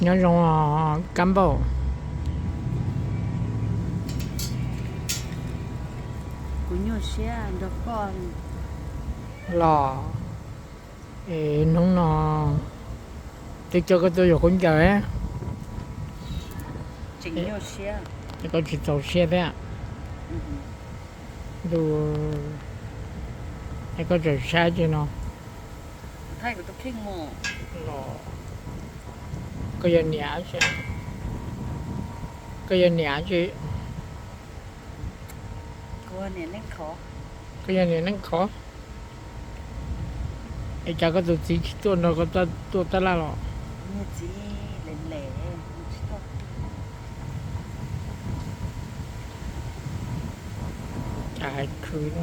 Nyob zoo kab npauj. Kuv nyuaj siab nrog koj los. Es hnub no twb coj koj tuaj yuav khaub ncaws, es koj tsis txaus siab thiab. Ntuj, es koj tseem saib tsis no? Koj yog niam tsis? Koj yog niam tsis? Koj yog niam neej khov. Es cas koj tus txiv tsis tuaj nrog koj tuaj tab laj los? Cas hais khwv.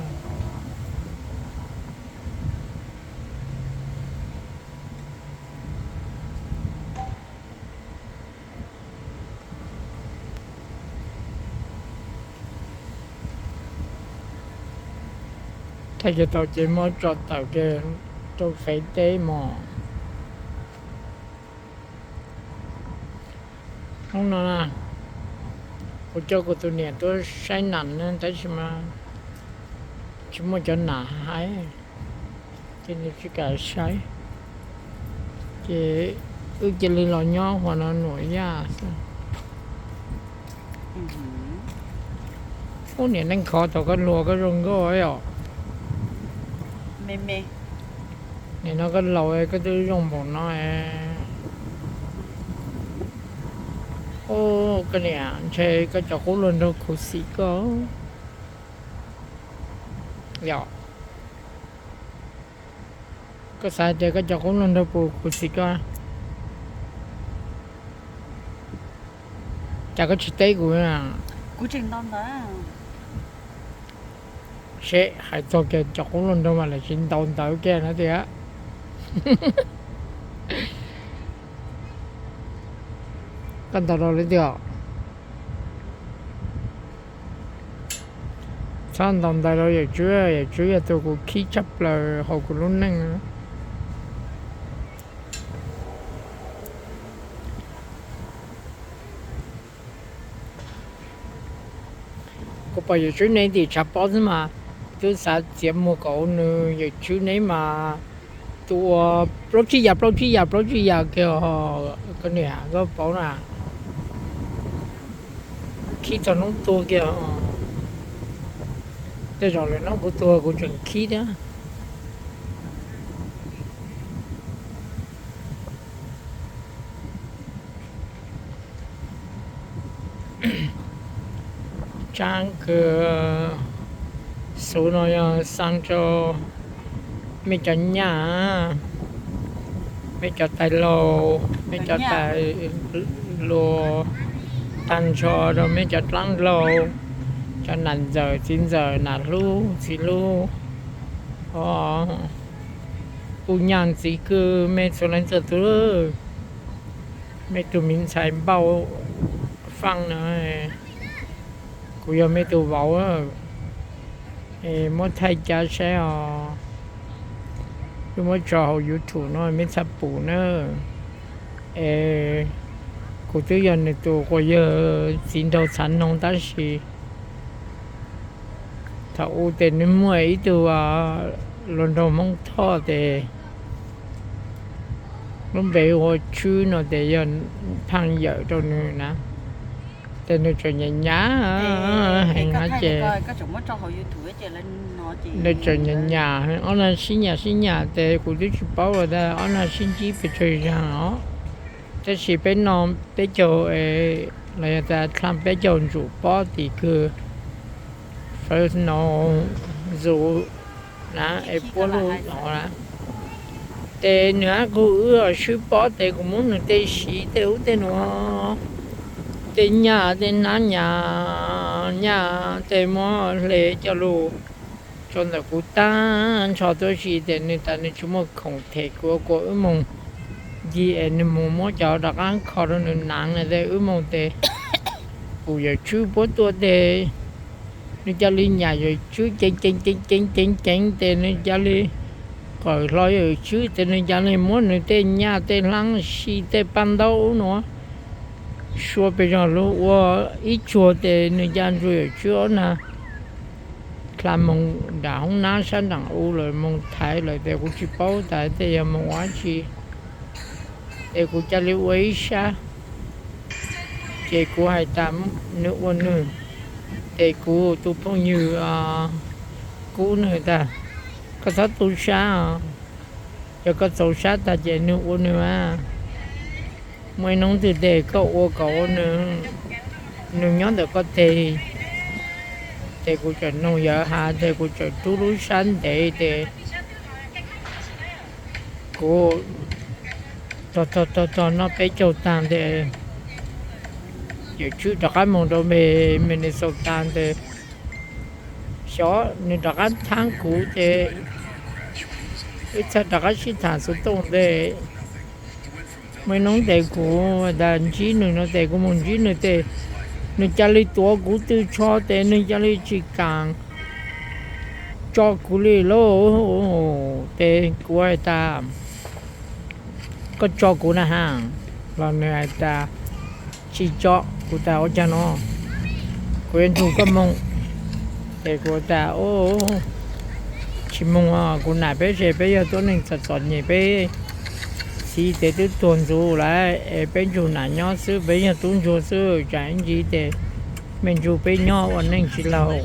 Thaij kiag tau ces muab tso tawm kiag rau Fev teb mog. Hnub no na, kuv coj kuv tus niam tuaj saib nas na, tab sis mas tsis muaj cov nas hais, ces nws tsis kam saib. Ces wb cia li los nyob hauv no nuam yaj xwb. Ub, niam neej khov, thaum koj hluas koj zoo nkauj os. Nim no koj laus koj twb zoo npaum no. Ub, koj niam, ntshe koj cov qub hluas nraug khuv xim koj. Yog koj xav tias koj cov qub hluas nraug puas khuv xim koj? Cas koj tsis teb kuv? Seb, hais txog kiag cov qub hluas nraug mas lawv tsis ntaus ntawv kiag no tiag. Koj ntaus rau lawv tiag. Txhob ntaus ntawv rau Yawm Tswb, Yawm Tswb yog tus kuv khib tshaj plaws hauv kuv lub neej. Kuv pom Yawm Tswb neb tim tshav pob xwb mas twb xav txiav muag kom nws, Yawm Tswb neb mas tus uas plaub tsib yam plaub tsib yam plaub tsib yam kiag, koj niam koj paub na. Khib txog hnub tuag kiag. Tej zaum lwm hnub kuv tuag kuv tseem khib thiab. Tsaab kawg. Xub no yog xaa rau mej cov nyaj, mej cov tais laus, mej cov tais hluas, tag nrho rau mej cov dlaab laug, cov nam ntxawm txiv ntxawm, nam hlub txiv hlub, kuv nyaj ntxiv kawg, mej txhua leej txhua tug, mej tug miv ntxhais npauj faaj na, kuv yog mej tug vauv, es muab thaij cab saib os, wb muab tso hauv YouTube no mej txhaj pum na. Es kuv twb yog nws tus quas yawg txiv nraug txhav noog tab sis thaum u tes nws muaj ib tug hluas nraug Hmoob Thoj tes lub npe hu ua Tswb no tes yog phaaj yawm rau nws na, tes nws tseem nyam nyam heev na ces nws tseem nyam nyam, ob leeg sib nyam sib nyam tes kuv twb tsis paub los tas ob leeg sib ntsib pes tsawg zaag os. Tab sis peb no peb caug, los yog tas dlha peb caug ntsum pob tim kawg, fawv no zus na es puab luj no na. Tes nws hab kuv wb swb pob tes kuv muab nws tej siv tej ub tej nuav, tej nyaj tej nab nyam, nyaj tej muab hle coj lug tso ntawm kuv tag nrho tuab si tes nws tas nws tsis muaj khoom them kuv, kuas wb moog ncig es nws moog muab cov rov qaab kho rau nws naav na tes wb moog tes kuv Yawm Tswb puab tuaj tes nws ca li nyam Yawm Tswb ceev ceev ceev ceev ceev ceev tes nws ca li Pawm hlo yawm tswb ces nws ca li muab nws tej nyaj tej hlaab si tej paj ntaub ub no sua pes zog lug ua ib tsuag ces nws ca ntsuas yawm tswb ob nag dlha moog nram hoob nab sab nraam u lawm, moog thaiv lawm tes kuv tsis paub tas tej yog moog ua dab tsi. Ces kuv ca li ua ib sab, ces kuv hais tas nws ua nws, ces kuv tus phooj ywg kub nws tas, koj txhob tu sab os, yog koj txaus sab tag ces nws ua nws a. Muaj ib hnub twg tes koj ua kom ua nws, nws nyob ntawm koj teg. Ces kuv tseem noog yawm has tes kuv tseem rub lub sab ntev tes kuv tog tog tog tog noj peb caug taag tes yawm tswb rov qab moog rau Minnesota tes xyov nws rov qab thaab kuv ces wb txhaj rov qab sib tham xuv tooj tes muaj ib hnub tes kuv tas ntsib nws no tes kuv moog ntsib nws tes nws ca li tuav kuv tw tsho tes nws ca li tsis kaam tso kuv li lauj. Ces kuv hais tas koj tso kuv na has, los nws hais tas tsis tso. Kuv tas ua caag no, kuv yuav nrug koj moog. Ces kuv tas tsis moog os, kuv nam peb ces peb yog tuab neeg txom txom nyem, peb txiv tes twb tuag ntxuv lawm es peb nrug nam nyob xwb, peb yog tub ntsuag xwb, tsaam ib ntsis tes mej nrug peb nyob ua neej tsis laug.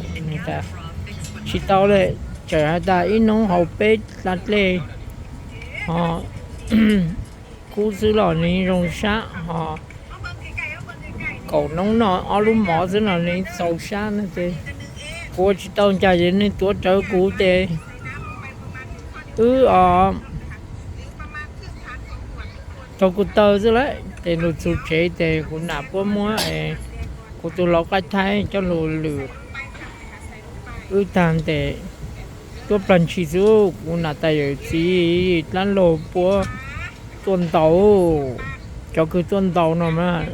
Tsis tau li, txawm has tas ib hnub haus peb dlaab dlej ho kub xwb los nws zoo sab ho kaum hnub noj ob lub mov xwb los nws txaus sab no ces kuv ua tsis tau cas ces nws tuav rawv kuv ces wb os taug kuv taw xwb lawm ces lug txug tsev ces kuv nam puab muab kuv tus lau qaib thaib coj lug lwm wb taag tes tuab plag ntshis xwb kuv nam tas yawm txiv dlaab laug puab tuaj ntaus, cov kws tuaj ntaus no mas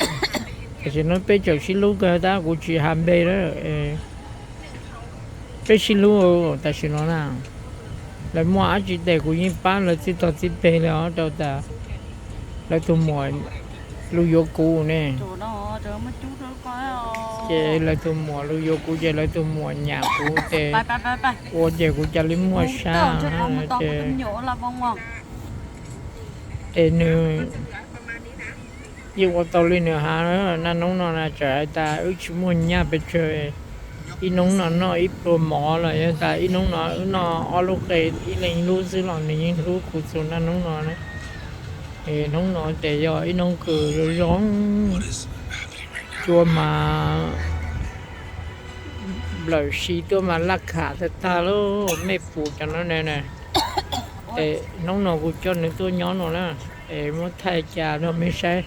tam sim no peb tseem sib hlub kawg tab kuv tsis has npe lawm. Peb sib hlub tam sim no na, lawv muaj dab tsi tes kuv yeej pab lawv txij tog txij peg li os rau tas lawv tus muam lug yuav kuv ne. Ces lawv tus muam lug yuav kuv ces lawv tus muam nyam kuv ces ua ces kuv ca li muaj sab ces es nws yeej ua tau li nws has. Naj noob no na txawm has tas wb tsis muaj nyaj pes tsawg, ib noob no noj ib pluag mov los yog tas ib noob no wb noj ob lub qe ib leeg lub xwb los nws yeej hlub kuv txug naj noob no na. Es noob no ces yog ib noob kws zoo zoo, cua mas nplawm si tuaj mas laj kham tag tag lauj. Mej pum cov no ne na, es hnub no kuv coj nws tuaj nyob no na, es muab thaij cas rau mej saib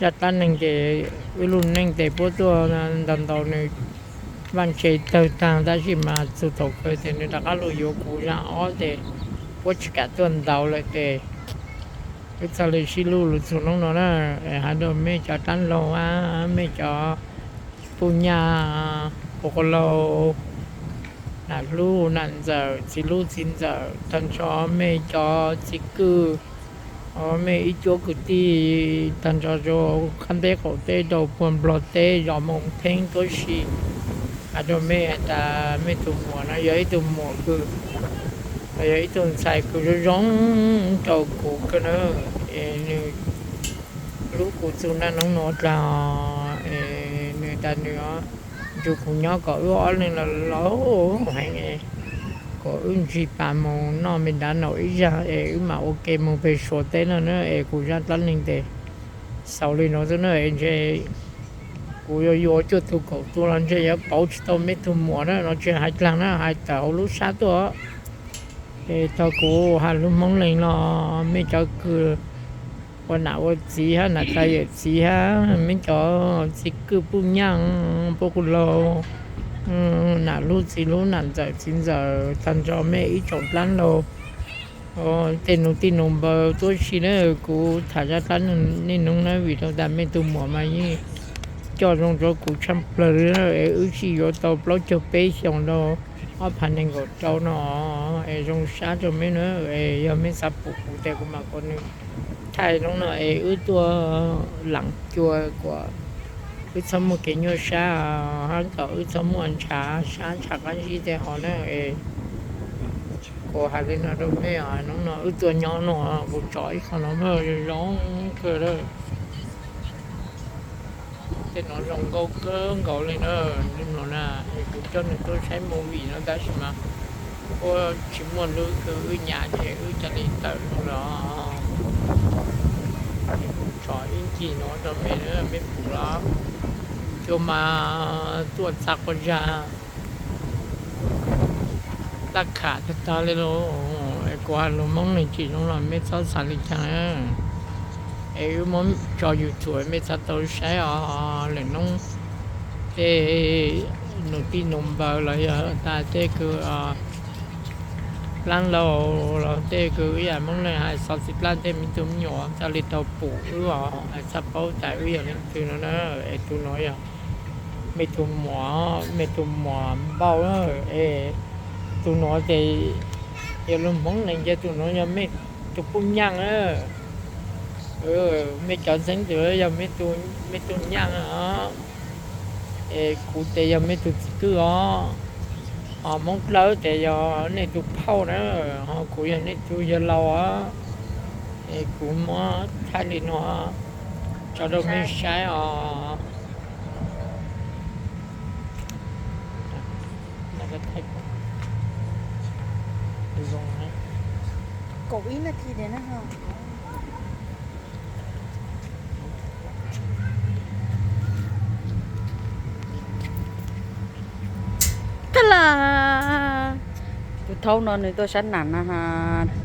zaj dlaab neeg ces wb lub neej tes puab tuaj ntaus ntaus nws vaj tse tawg tag tab sis mas txug thaum kawg ces nws rov qab lug yuav kuv zaj ob ces puab tsis kam tuaj ntaus lawm ces wb txhaj li sib hlub lug txug hnub no na. Has rau mej cov dlaab laug, mej cov puj nyaj, puj quas laug, nam hlub nam ntxawm, txiv hlub txiv ntxawm, tag nrho mej cov txiv kwj, mej ib cuab kwv tij, tag nrho rau qab teb qaum teb rau puag Nplog teb zos Moos Theeb tuab si. Has rau mej tas mej tus muam no yog ib tug muam kws, yog ib tug ntxhais kws zoo zoo rau kuv kawg na. Es nws hlub kuv txug naj noob no dlaag, es nws tas nws nrug kuv nyob kom wb ob leeg laus laus heev, kom wb ntsig pas moog noj me nrab naum ib zag es wb mam ua ke moog peg Suav teb no na. Es kuv zaj dlaab neeg tes xaus li no xwb na. Es ntshe kuv yuav yuav cuaj tug kaum tug los ntshe yuav pauv tsis tau mej tug muam na, no tsis hais dlaag na, hais tawm hauv lub sab tuaj. Es thaum kuv has lug Hmoob Leeg los mej cov kws ua nam ua txiv hab nam tais yawm txiv hab mej cov txiv kwj puj nyaj, puj quas laug, nam hlub txiv hlub, nam ntxawm txiv ntxawm, tag nrho mej ib tsoom dlaab laug, tej nus tij nus npawg tuab si na. Kuv tham zaj dlaab neeg nub na vim rau tas mej tug muam mas yeej coj zoo rua kuv tshaaj plawg li na. Es wb sib yuav tau plaub caug peb xyoos rau ob phav nees nkaum rau no. Zoo sab rau mej na, es yog mej xav pum kuv tes kuv mam kom nws thaij zoo no es wb tuaj lees cua kom wb txhob muaj kev nyuaj sab, hab kom wb txhob muaj ntshav sab ntshav qab zib tej ho na. Es kuv has li no rau mej, hnub no wb tuaj nyob no kuv tso ib qho no zoo kawg lawm. Tej no zoo nkauj kawg nkaus li na, li no na, es kuv coj nws tuaj saib movie no tab sis mas kuj tsis muaj lub kws wb nyav ces wb cia li tawm no los. Es kuv tso ib ncig no rau mej, mej pum los, cua mas tuaj txav quas zag, laj kham tag tag li lauj. Es kuv has lus Hmoob ne tsis zoo los mej txhob xav li cas. Es wb muab tso YouTube mej txhob tau saib os. Lwm hnub tej nus tij nus npaws los yog tas tej kws plab laus los tej kws ib yam Hmoob neeg hais xov xwm plab tej me tub me nyuam txhaj li tau pum wb os, txhaj paub tas wb yog leej twg no na. Es tus nuav yog mej tus muam, mej tus muam npauj, es tus nuav ces yog lug Hmoob neeg ces tus nuav yog mej tus puj nyaaj na. Mej cov ntxeeb tus yog mej tus nyaaj os. Es kuv ces yog mej tus txiv kwj os. Hos Hmoob Dlawb ces yog nej tus phauj na, hos kuv yog nej tus yawg laus os. Es kuv muab thaij li no tso rau mej saib os. Kab las, tus thaub no nws tuaj saib nam na,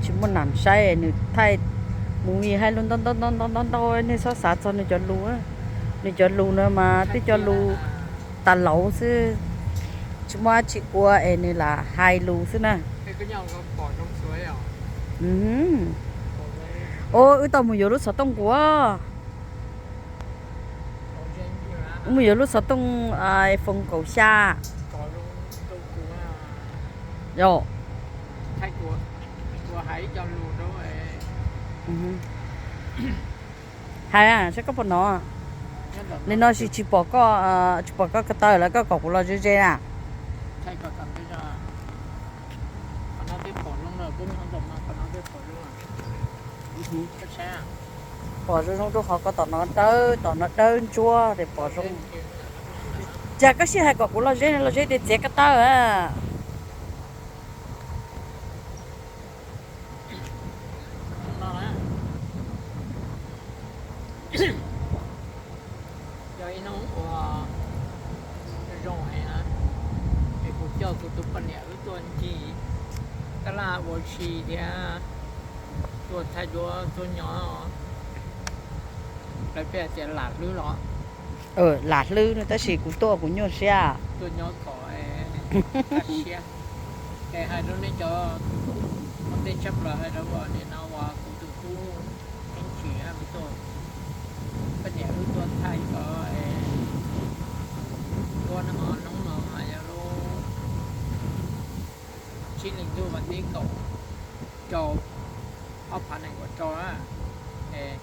tsis muaj nam saib nws thaij movie hais lus ntau ntau ntau ntau ntau, nej txhob xav txog nws cov lus. Nws cov lus no mas twb cov lus tas laus xwb, tsis muaj dab tsi ua es nws lam hais lus xwb na. Ua wb tau mus yuav lub xov tooj kuv, wb mus yuav lub xov tooj iPhone kaum xya. Yog, hais saib koj puas hnov. Li no tsis, tsis pom koj, tsis pom koj ko taw lawm, koj kom kuv los ze ze na. Pom zoo zoo rau qhov ko tom no dawb, tom no dawb ntsuab ces pom zoo. Cas koj sij hais kom kuv los ze, los ze tias txiav ko taw a. Yog ib hnub uas zoo heev na, es kuv coj kuv tus poj niam wb tuaj ncig tab laj ua si thiab tuaj thaij duab tuaj nyob. Lawv peb hais tias lam hlwb los, lam hlwb no tab sis kuv tuaj kuv nyuaj siab. Tuaj nyob kom siab. Es hais rau nej cov ua ntej tshaj plaws hais rau nim no uas kuv tus tub Teeb Tsim tuaj, poj niam wb tuaj thaij cov duab no, hnub no mas yog lub tsib hlis ntuj vas thib kaum rau ob phav nees nkaum rau na. Es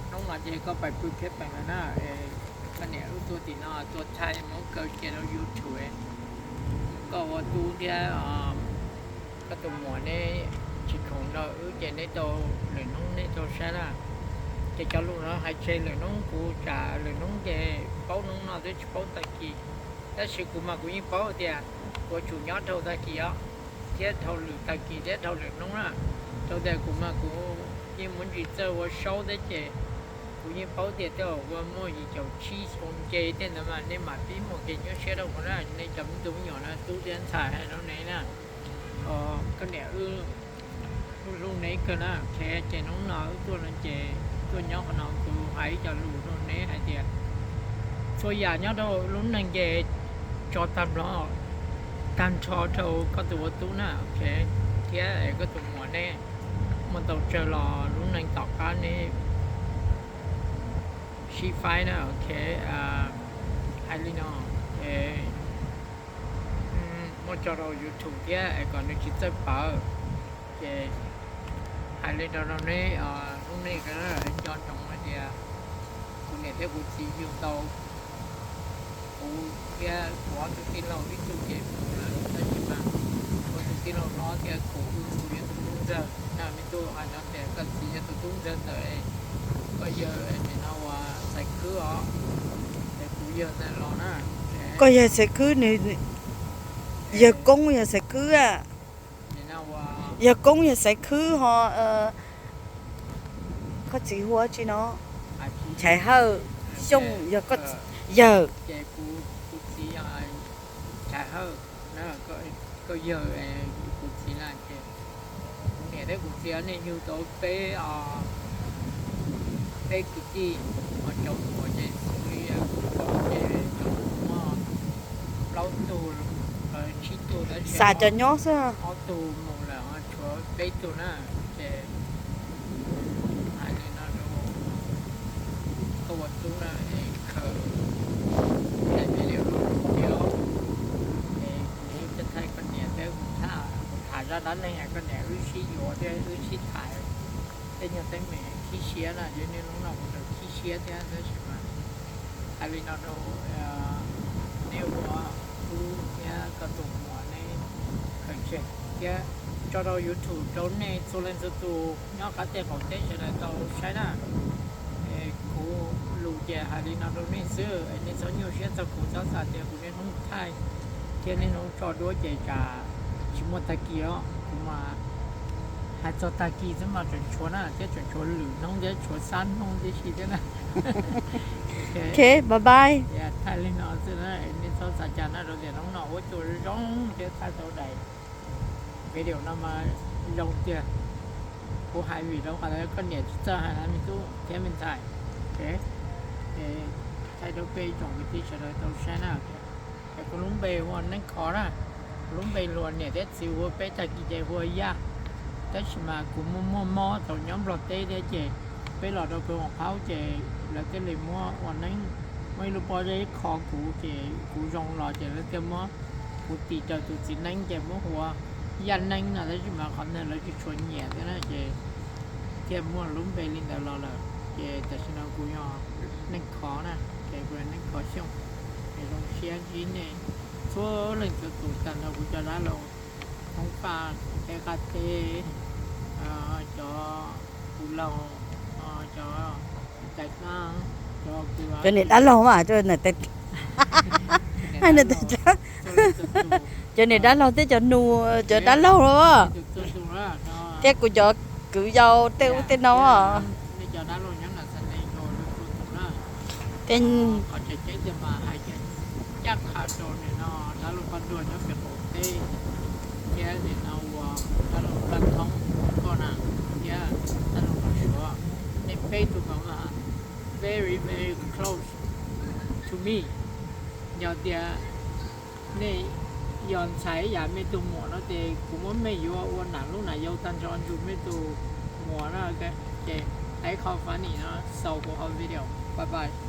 hnub no ces koj pais pw Kheb Pees lawm na, es poj niam wb tuaj tim no tuaj thaij muab kaw cia rau YouTube. Koj ua tub thiab koj tus muam neb tsis khoom nrog wb ces neb tau, lwm hnub neb tau saib na. Ces cov lus no hais tseg lwm hnub, kuv tsam lwm hnub ces paub hnub no twb tsis paub tag kis. Tab sis kuv mas kuv yeej paub tias kuv tsum nyob dhau tag kis os, thiab dhau lwm tag kis thiab dhau lwm hnub na. Rau tias kuv mas kuv yeej muaj ntsis txawj ua saub thiab ces kuv yeej paub tias tej zaum ua muaj yim caum tsib xyoo nce tej ntawd mas nej mam pib muaj kev nyuaj siab rau kuv na, nej cov me tub me nyuam na, tub thiab ntxhais hais rau nej na. Koj niam wb hlub hlub neb kawg na, ces hnub no wb tuaj no ces tuaj nyob qhov no kuv hais ib co lus rau neb hais tias txhua yam nyob rau lub neej ces tso tag nrho, tag nrho rau koj tus ua tub na, thiab koj tus muam neb muaj tau tsawg los lub neej tom qab neb sib faib na, ok. Hais li no, muab tso rau YouTube thiab es kom nws tsis txawj pawv. Ces hais li no rau neb, hnub no nco ntsoov hais tias kuv niam thiab kuv txiv yug tau kuv thiab kuv ob tug tij laug ib tug ces mus lawm, tab sis mas kuv tus tij laug hlob thiab kuv wb yog tus tub ntxawg na. Me tub hais no tias koj txiv yog tus tub ntxawg ntawm koj yawg nim no ua xaiv khwb os, es kuv yawg ntawd los na. Koj yawg xaiv khwb, nws yawg koob yog xaiv khwb a. Yawg koob yog xaiv khwb ho, koj txiv hu ua tsi no? Nchaiv Hawj, Xyooj yog koj yawg. Kuv txiv Nchaiv Hawj, koj yawg, kuv txiv na ces kuv niam thiab kuv txiv nej yug tau peb, peb kwv tij, ho cov muam ces xws li kuv cov ces cov muam muaj plaub tug, tsib tug tab sis xav cov nyob xwb, ob tug mus lawm ho tshuav peb tug na. Ces hais li no rau koj ua tub na, es khaws daim video no rau kuv thiab, es kuv thiaj thaij koj niam thiab kuv tham, kuv tham zaj dab neeg koj niam wb sib yuav thiab wb sib tham tej nyuag teeb meem khib siab na. Yog niaj hnub no kuv tseem khib siab thiab tab sis mas hais li no rau nej ua tub thiab koj tus muam nej khaws tseg thiab tso rau YouTube rau nej txhua leej txhua tus nyob qab teb qaum teb sawv daws tau saib na. Kuv lus ces hais li no rau nej xwb, nej txhob nyuaj siab txog kuv, txhob xav tias kuv niaj hnub thaij thiab niaj hnub tso duab ces tsam tsis muaj tag kis os. Kuv mas hais txog tag kis xwb mas tseem tshuav na, thiab tseem tshuav lwm hnub thiab tshuav xab hnub tib si thiab na. Ok, bye bye. Thaij li no xwb na, nej txhob xav cas na, rau tias hnub no ua cua zoo thiab thaij tau daim video no mas zoo tiag. Kuv hais vim rau qhov koj niam tsis txawj hais na me tub thiab me ntxhais. Thaij rau peb tsoom kwv tij sawv daws tau saib na. Es kuv lub npe hu ua Neeb Khov na, kuv lub npe luag niam thiab txiv hu ua peb tag kis ces hu ua Yaj, tab sis mas kuv muaj muaj mob thaum nyob Nplog teb thiab ces peb los rau pem Huam Qhaub ces lawv thiaj li muab ua Neeb, muaj ib lub pob zeb kho kuv ces kuv zoo los ces lawv thiaj muab kuv tis raws tus txiv Neeb ces muab hu ua Yaj Neeb no, tab sis mas qhov ntawd lawv tsis tshua nyiam thiab na ces thiaj muaj lub npe li ntawd los lawm. Ces tam sim no kuv yog Neeb Khov na, ces kuv yog Neeb Khov Xyooj. Es zoo siab ntsib nej txhua leej txhua tus tag nrho kuv cov dab laug Hmoob Faj, Teb Qab Teb, cov kuv laug, cov tais nab, cov niam dab laug mas, cov niam dab laug thiab cov nus, cov dab laug los thiab kuv cov kwv yau tej ub tej no. Nej cov dab laug nyob Nas Xas Nes nkaus rau txhua tus na. Qhov tseem ceeb tiag mas hais tias ncaj qha rau nim no dab laug Paj Ntuag nyob pem qaum teb thiab nim no ua dab laug Npaj Thoob koj na thiab dab laug Npaj Suav, nej peb tug mas very very close to me. Yog tias nej yog ntxhais ib yam me tug muam no ces kuv muab mej yuav ua nam lub nam yau tag nrho ntsug mej tug muam na. Ces hais qhov funny no xaus kuv hauv video. Bye bye.